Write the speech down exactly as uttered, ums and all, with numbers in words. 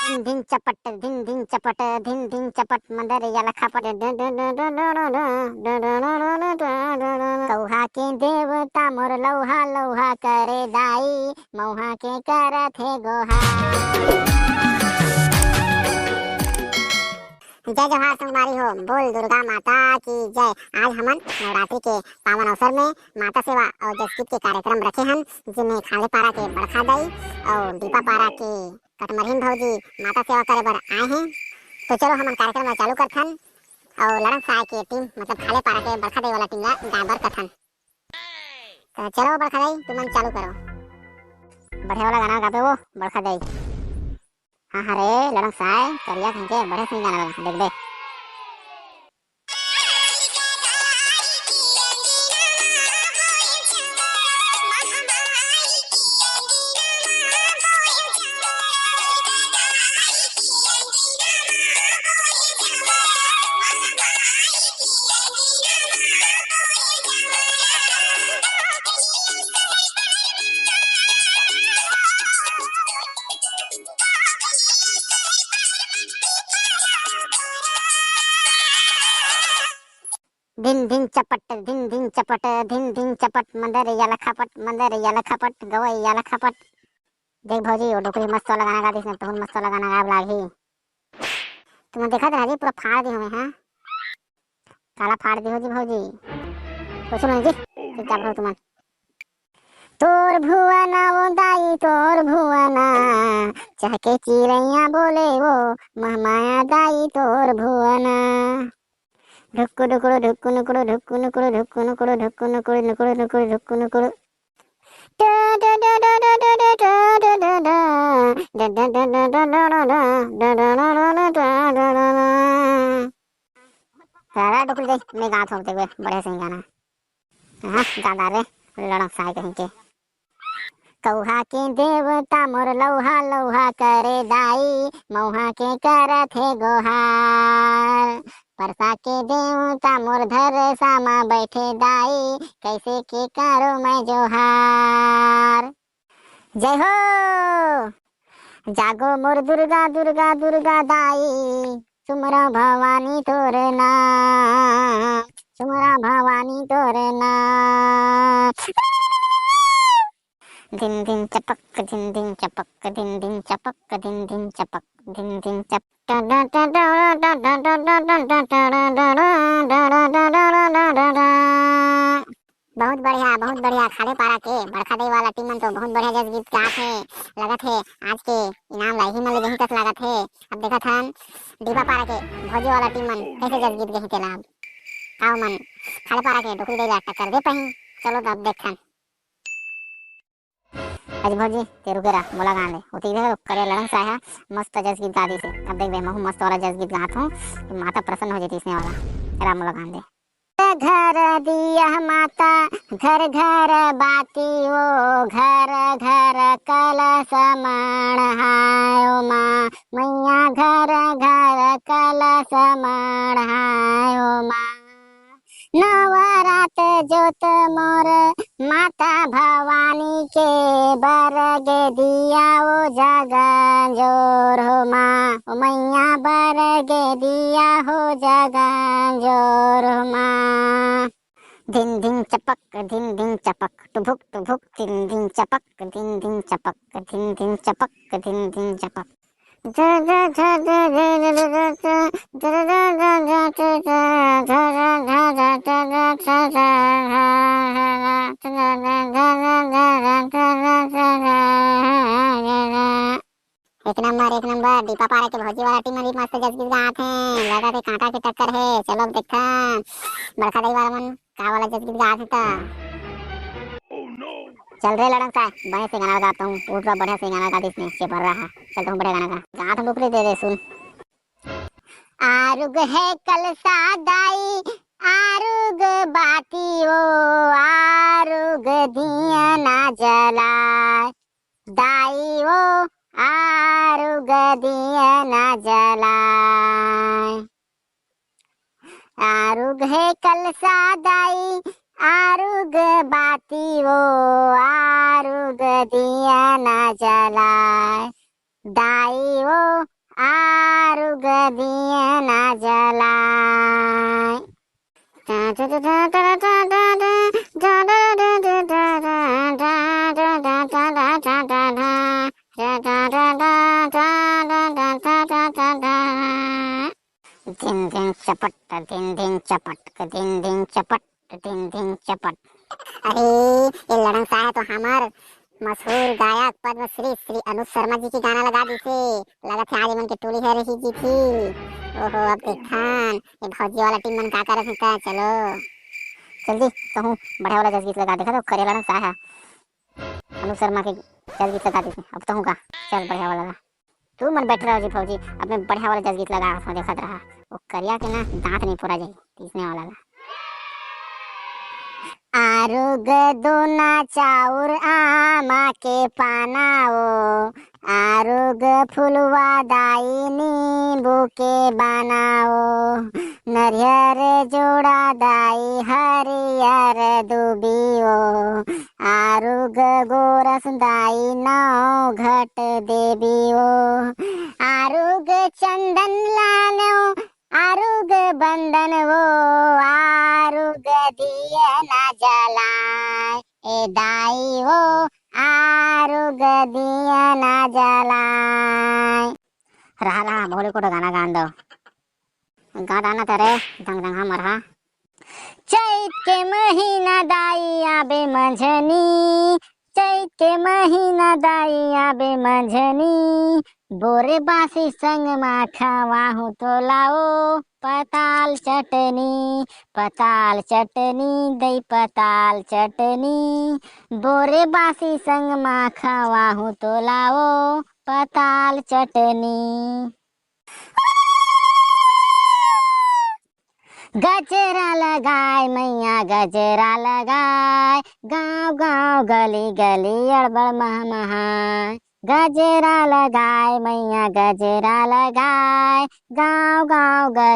धिन धिन चपट, धिन धिन चपट, धिन धिन चपट, मंदरिया ल खपट। कौहा के देवता मोर लौहा लौहा करे दाई, मौहा के करत हे गोहार। जय जोहार संगवारी हो, बोल दुर्गा माता की जय। आज हमन नवरात्रि के पावन अवसर में माता सेवा और जसगीत के कार्यक्रम रखे हन, जिमे खाले पारा के बड़खा दाई और दीपा पारा के कटमरहिन भौजी माता सेवा करे बर आए हैं। तो चलो हमन कार्यक्रम ला चालू करथन और लड़न साय के टीम, मतलब खाले पारा के बड़खा दाई वाला टीम ला गाय बर कथन। तो चलो बड़खा दाई, तुमन चालू करो। बढ़िया वाला गाना गाबे वो बड़खा दाई। हाँ, हाँ रे, लड़न साय, करिया कहिके, बढ़िया सही गाना लगा, देख दे। धिन धिन चपट, धिन धिन चपट, धिन धिन चपट, मंदरिया ल खपट, मंदरिया ल खपट, गवैया ल खपट। देख भौजी, वो डोकरी मस्त वाला गाना गा दिस न, तहूँ मस्त वाला गाना गाए लागही। तुमन देखत रहा जी, पूरा फाड़ दे हमें, हाँ? काला फाड़ दे हो जी भौजी। कुछ नहीं जी, चुपचाप रहो तुमन। तोर भुवना वो दाई, तोर भुवना, चहके चिरैया बोले वो, महमाया दाई तोर भुवना। ढुक्कु ढुकुड़ु, ढुक्कु नुकुड़ु, ढुक्कु नुकुड़ु, ढुक्कु नुकुड़ु, ढुक्कु नुकुड़ु, ढुक्कु नुकुड़ु, ढुक्कु नुकुड़ु। सारा डुकुल दे, मैं गात हूँ, देखबे, बढ़िया से गाना। हाँ, गा डारे, लड़न साय कहीं के। कौहा के देवता मोर लौहा लौहा करे दाई, मौहा के करत हे गोहार। परसा के देवता मोर धरसा म बैठे दाई, कैसे के करो मैं जोहार। जय हो। जागो मोर दुर्गा, दुर्गा, दुर्गा दाई, सुमरा भवानी तोर नाम, सुमरा भवानी तोर नाम। धिन धिन चपक, धिन धिन चपक, धिन धिन चपक, धिन धिन चपक, धिन धिन चपक। बहुत बढ़िया, बहुत बढ़िया। खाले पारा के बड़खा दई वाला टीम मन तो बहुत बढ़िया जस गीत गात हे। लगत हे आज के इनाम ला इही मन ले जही कस लागत हे। अब देखत हन दीपा पारा के भौजी वाला टीम मन कैसे जस गीत गही तेला। अब आओ मन खाले पारा के डोकरी दई ला टक्कर दे पाही। चलो तो अब देखथन। अजी भौजी, ते रुके रहा, मोला गान ले। ओती देख, करे लड़न साय हा, मस्त जस गीत गा दिस हे। अब देखबे, महू मस्त वाला जस गीत गात हूँ, कि माता प्रसन्न हो जाती इसने वाला। रा मोला गान दे। घर दिया माता, घर घर बाती वो, घर घर कलश मढ़ायो माँ, मैया घर घर कलश मढ़ायो माँ। नवरात जोत मोर माता भवानी के, बर गे दिया ओ जगन जोर हो माँ, ओ मैया बर गे दिया हो जगन जोर हो माँ। धिन धिन चपक, धिन धिन चपक, टुभुक टुभुक, धिन धिन चपक, धिन धिन चपक, धिन धिन चपक, धिन धिन चपक। एक नंबर, एक नंबर। दीपा पारा के भौजी वाला टीम भी मस्त जस गीत गात हे। लगत हे कांटा के टक्कर हे। चलो अब देखथन बड़खा दई वाला मन का वाला जस गीत गात हे त। चल रे लड़न साय, बने से गाना गात हूँ। उठ रहा, बढ़िया से गाना गा दिस ने, चेपर रहा। चल तुम बढ़िया गाना गा। गात हूँ, डुकरी दे दे सुन। आरुग हे कलसा दाई, आरुग बाती ओ, आरुग दिया ना जलाय। दाई ओ, आरुग दिया ना जलाय। आरुग हे कलसा दाई, आरुग बाती ओ, आरुग दिया ना जलाय। दाई ओ, आरुग दिया ना जलाए। दिन दिन चपट, दिन दिन चपट, दिन दिन चपट, दिन दिन चपट। अरे, ये लड़न साह तो हमर मशहूर गायक पद्मश्री श्री अनुज शर्मा जी के गाना लगा दिसे। लगत हे आज मन के टोली हे रही जी थी। ओहो, अब देखन ये भौजी वाला टीम मन का करत हे। चलो जल्दी कहूँ बढ़िया वाला जस गीत लगा। देखा तो करे लड़न साह अनुज शर्मा के जस गीत लगा दिसे। अब कहूँ का, चल बढ़िया वाला लगा। तू मन बैठ रहो जी भौजी, अब मैं बढ़िया वाला जस गीत लगा रहा हूँ, देखत रहा। वो करिया के ना दांत नहीं फोड़ा जाए, पीसने वाला ला। आरुग दोना चाउर आमा के पाना ओ, आरुग फुलवा दाई नींबू के बाना ओ, नरियर जोड़ा दाई हरियर दुबी ओ, आरुग गोरस दाई नौ घट देवी ओ, आरुग चंदन लानो, आरुग बंदन वो, आरुग दिया ना जलाए, ए दाई वो, आरुग दिया ना जलाए। रहा, रहा, भोले को तो गाना गान दो। गा दाना तरे, दंग दंग हा मरहा। चैत के महीना दाई आबे मंझनी, चैत के महीना दाई आबे मंझनी, बोरे बासी संग मा खवाहूँ तोला ओ पताल चटनी, पताल चटनी दई पताल चटनी, बोरे बासी संग मा खवाहूँ तोला ओ पताल चटनी। गजरा लगाए मैया गजरा लगाए, गाँव गाँव गली गली अड़बड़ महमहाए। गजरा लगाए मैया गजरा लगाए, गाँव गाँव गली